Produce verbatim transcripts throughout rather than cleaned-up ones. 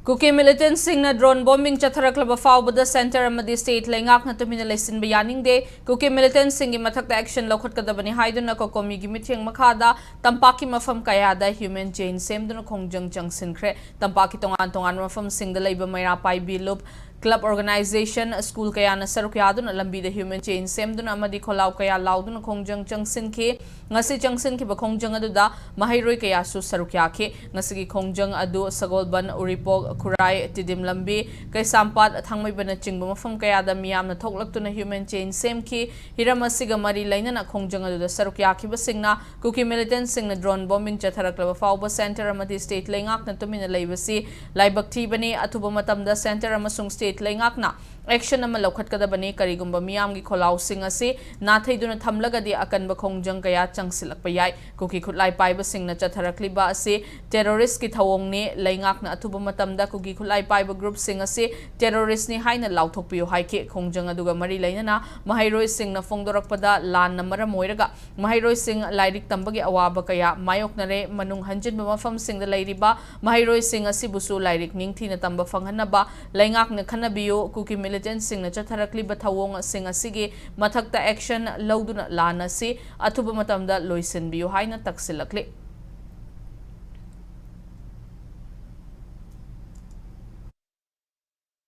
ꯀꯨꯀꯤ ꯃꯤꯂꯤꯇꯦꯟꯠꯁꯤꯡꯅ drone bombing ꯆꯠꯊꯔꯛꯂꯕ ꯐꯥꯎꯕꯗ centre ꯑꯃꯗꯤ state ꯂꯩꯉꯥꯛꯅ ꯇꯨꯃꯤꯟꯅ ꯂꯩꯁꯤꯟꯕ ꯌꯥꯅꯤꯡꯗꯦ꯫ ꯀꯨꯀꯤ ꯃꯤꯂꯤꯇꯦꯟꯠꯁꯤꯡꯒꯤ ꯃꯊꯛꯇ ꯑꯦꯛꯁꯟ ꯂꯧꯈꯠꯀꯗꯕꯅꯤ ꯍꯥꯏꯗꯨꯅ ꯀꯣꯀꯣꯃꯤꯒꯤ ꯃꯤꯠꯌꯦꯡ ꯃꯈꯥꯗ ꯇꯝꯄꯥꯛꯀꯤ ꯃꯐꯝ ꯀꯌꯥꯗ ꯍ꯭ꯌꯨꯃꯦꯟ ꯆꯦꯟ ꯁꯦꯝꯗꯨꯅ ꯈꯣꯡꯖꯪ ꯆꯪꯁꯤꯟꯈ꯭ꯔꯦ꯫ ꯇꯝꯄꯥꯛꯀꯤ ꯇꯣꯉꯥꯟ ꯇꯣꯉꯥꯟꯕ ꯃꯐꯝꯁꯤꯡꯗ ꯂꯩꯕ ꯃꯩꯔꯥ ꯄꯥꯏꯕꯤ ꯂꯨꯞ, ꯀ꯭ꯂꯕ ꯑꯣꯔꯒꯅꯥꯏꯖꯦꯁꯟ, ꯁ꯭ꯀꯨꯜ ꯀꯌꯥꯅ ꯁꯔꯨꯛ ꯌꯥꯗꯨꯅ ꯂꯝꯕꯤꯗ ꯍ꯭ꯌꯨꯃꯦꯟ ꯆꯦꯟ ꯁꯦꯝꯗꯨꯅ ꯑꯃꯗꯤ ꯈꯣꯜꯂꯥꯎ ꯀꯌꯥ ꯂꯥꯎꯗꯨꯅ ꯈꯣꯡꯖꯪ ꯆꯪꯁꯤꯟꯈꯤ꯫ ꯉꯁꯤ ꯆꯪꯁꯤꯟꯈꯤꯕ ꯈꯣꯡꯖꯪ ꯑꯗꯨꯗ ꯃꯍꯩꯔꯣꯏ ꯀꯌꯥꯁꯨ ꯁꯔꯨꯛ ꯌꯥꯈꯤ꯫ ꯉꯁꯤꯒꯤ ꯈꯣꯡꯖꯪ ꯑꯗꯨ ꯁꯒꯣꯜꯕꯟ, ꯎꯔꯤꯄꯣꯛ, ꯈꯨꯔꯥꯏ, ꯇꯤꯗꯤꯝ ꯂꯝꯕꯤ, ꯀꯩꯁꯥꯝꯄꯥꯠ, ꯊꯥꯡꯃꯩꯕꯟꯅꯆꯤꯡꯕ ꯃꯐꯝ ꯀꯌꯥꯗ ꯃꯤꯌꯥꯝꯅ ꯊꯣꯛꯂꯛꯇꯨꯅ ꯍ꯭ꯌꯨꯃꯦꯟ ꯆꯦꯟ ꯁꯦꯝꯈꯤ꯫ ꯍꯤꯔꯝ ꯑꯁꯤꯒ ꯃꯔꯤ ꯂꯩꯅꯅ ꯈꯣꯡꯖꯪ ꯑꯗꯨꯗ ꯁꯔꯨꯛ ꯌꯥꯈꯤꯕꯁꯤꯡꯅ ꯀꯨꯀꯤ ꯃꯤꯂꯤꯇꯦꯟꯠꯁꯤꯡꯅ ꯗ꯭ꯔꯣꯟ ꯕꯣꯝꯕꯤꯡ ꯆꯠꯊꯔꯛꯂꯕ ꯐꯥꯎꯕ ꯁꯦꯟꯇꯔ ꯑꯃꯗꯤ ꯁ꯭ꯇꯦꯠ ꯂꯩꯉꯥꯛꯅ ꯇꯨꯃꯤꯟꯅ ꯂꯩꯕꯁꯤ ꯂꯥꯏꯕꯛ ꯊꯤꯕꯅꯤ꯫ ꯑꯊꯨꯕ ꯃꯇꯝꯗ ꯁꯦꯟꯇꯔ ꯑꯃꯁꯨꯡ ꯁ꯭ꯇꯦꯠ ꯂꯩꯉꯥꯛꯅ ꯑꯦꯛꯁꯟ ꯑꯃ ꯂꯧꯈꯠꯀꯗꯕꯅꯤ꯫ ꯀꯔꯤꯒꯨꯝꯕ ꯃꯤꯌꯥꯝꯒꯤ ꯈꯣꯜꯂꯥꯎꯁꯤꯡ ꯑꯁꯤ ꯅꯥꯊꯩꯗꯨꯅ ꯊꯝꯂꯒꯗꯤ ꯑꯀꯟꯕ ꯈꯣꯡꯖꯪ ꯀꯌꯥ ꯆꯪꯁꯤꯜꯂꯛꯄ ꯌꯥꯏ꯫ ꯀꯨꯀꯤ ꯈꯨꯠꯂꯥꯏ ꯄꯥꯏꯕꯁꯤꯡꯅ ꯆꯠꯊꯔꯛꯂꯤꯕ ꯑꯁꯤ ꯇꯦꯔꯣꯔꯤꯁ꯭ꯠꯀꯤ ꯊꯧꯑꯣꯡꯅꯤ꯫ ꯂꯩꯉꯥꯛꯅ ꯑꯊꯨꯕ ꯃꯇꯝꯗ ꯀꯨꯀꯤ ꯈꯨꯠꯂꯥꯏ ꯄꯥꯏꯕ ꯒ꯭ꯔꯨꯞꯁꯤꯡ ꯑꯁꯤ ꯇꯦꯔꯣꯔꯤꯁ꯭ꯠꯅꯤ ꯍꯥꯏꯅ ꯂꯥꯎꯊꯣꯛꯄꯤꯌꯨ ꯍꯥꯏꯈꯤ꯫ ꯈꯣꯡꯖꯪ ꯑꯗꯨꯒ ꯃꯔꯤ ꯂꯩꯅꯅ ꯃꯍꯩꯔꯣꯏꯁꯤꯡꯅ ꯐꯣꯡꯗꯣꯔꯛꯄꯗ ꯂꯥꯟꯅ ꯃꯔꯝ ꯑꯣꯏꯔꯒ ꯃꯍꯩꯔꯣꯏꯁꯤꯡ ꯂꯥꯏꯔꯤꯛ ꯇꯝꯕꯒꯤ ꯑꯋꯥꯕ ꯀꯌꯥ ꯃꯥꯌꯣꯛꯅꯔꯦ꯫ ꯃꯅꯨꯡ ꯍꯟꯖꯤꯟꯕ ꯃꯐꯝꯁꯤꯡꯗ ꯂꯩꯔꯤꯕ ꯃꯍꯩꯔꯣꯏꯁꯤꯡ ꯑꯁꯤꯕꯨꯁꯨ ꯂꯥꯏꯔꯤꯛ ꯅꯤꯡꯊꯤꯅ ꯇꯝꯕ ꯐꯪꯍꯟꯅꯕ ꯂꯩꯉꯥꯛꯅ ꯈꯟꯅꯕꯤꯌꯨ꯫ ꯀꯨꯀꯤ ꯃꯤꯂꯤꯇꯦꯟꯠꯁꯤꯡꯅ ꯆꯠꯊꯔꯛꯂꯤꯕ ꯊꯧꯑꯣꯡꯁꯤꯡ ꯑꯁꯤꯒꯤ ꯃꯊꯛꯇ ꯑꯦꯛꯁꯟ ꯂꯧꯗꯨꯅ ꯂꯥꯟ ꯑꯁꯤ ꯑꯊꯨꯕ ꯃꯇꯝꯗ ꯂꯣꯏꯁꯤꯟꯕꯤꯌꯨ ꯍꯥꯏꯅ ꯇꯛꯁꯤꯜꯂꯛꯂꯤ꯫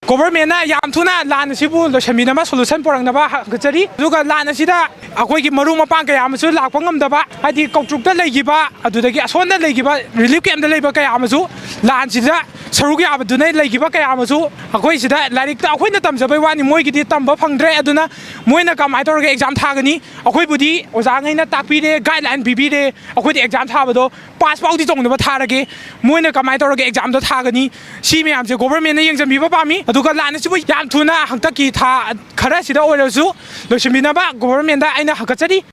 ꯒꯣꯚꯔꯟꯃꯦꯟꯠꯅ ꯌꯥꯝ ꯊꯨꯅ ꯂꯥꯟ ꯑꯁꯤꯕꯨ ꯂꯣꯏꯁꯤꯟꯕꯤꯅꯕ, ꯁꯣꯂꯨꯁꯟ ꯄꯨꯔꯛꯅꯕ ꯍꯥꯏꯖꯔꯤ꯫ ꯑꯗꯨꯒ ꯂꯥꯟ ꯑꯁꯤꯗ ꯑꯩꯈꯣꯏꯒꯤ ꯃꯔꯨꯞ ꯃꯄꯥꯡ ꯀꯌꯥ ꯑꯃꯁꯨ ꯂꯥꯛꯄ ꯉꯝꯗꯕ, ꯍꯥꯏꯗꯤ ꯀꯧꯇ꯭ꯔꯨꯛꯇ ꯂꯩꯈꯤꯕ, ꯑꯗꯨꯗꯒꯤ ꯑꯁꯣꯝꯗ ꯂꯩꯈꯤꯕ, ꯔꯤꯂꯤꯐ ꯀꯦꯝꯞꯇ ꯂꯩꯕ ꯀꯌꯥ ꯑꯃꯁꯨ, ꯂꯥꯟꯁꯤꯗ ꯁꯔꯨꯛ ꯌꯥꯕꯗꯨꯅ ꯂꯩꯈꯤꯕ ꯀꯌꯥ ꯑꯃꯁꯨ ꯑꯩꯈꯣꯏ ꯁꯤꯗ ꯂꯥꯏꯔꯤꯛꯇ ꯑꯩꯈꯣꯏꯅ ꯇꯝꯖꯕꯩ ꯋꯥꯅꯤ, ꯃꯣꯏꯒꯤꯗꯤ ꯇꯝꯕ ꯐꯪꯗ꯭ꯔꯦ꯫ ꯑꯗꯨꯅ ꯃꯣꯏꯅ ꯀꯃꯥꯏꯅ ꯇꯧꯔꯒ ꯑꯦꯛꯖꯥꯝ ꯊꯥꯒꯅꯤ? ꯑꯩꯈꯣꯏꯕꯨꯗꯤ ꯑꯣꯖꯥꯉꯩꯅ ꯇꯥꯛꯄꯤꯔꯦ, ꯒꯥꯏꯗꯂꯥꯏꯟ ꯄꯤꯕꯤꯔꯦ, ꯑꯩꯈꯣꯏꯗꯤ ꯑꯦꯛꯖꯥꯝ ꯊꯥꯕꯗꯣ ꯄꯥꯁ ꯐꯥꯎꯗꯤ ꯇꯧꯅꯕ ꯊꯥꯔꯒꯦ, ꯃꯣꯏꯅ ꯀꯃꯥꯏꯅ ꯇꯧꯔꯒ ꯑꯦꯛꯖꯥꯝꯗꯣ ꯊꯥꯒꯅꯤ? ꯁꯤ ꯃꯌꯥꯝꯁꯦ ꯒꯣꯚꯔꯟꯃꯦꯟꯠꯅ ꯌꯦꯡꯁꯤꯟꯕꯤꯕ ꯄꯥꯝꯃꯤ꯫ ꯑꯗꯨꯒ ꯂꯥꯟ ꯑꯁꯤꯕꯨ ꯌꯥꯝ ꯊꯨꯅ ꯍꯟꯗꯛꯀꯤ ꯊꯥ ꯈꯔꯁꯤꯗ ꯑꯣꯏꯔꯁꯨ ꯂꯣꯏꯁꯤꯟꯕꯤꯅꯕ ꯒꯣꯚꯔꯟꯃꯦꯟꯠꯇ ꯑꯩꯅ ꯍꯪꯒꯠꯆꯔꯤ꯫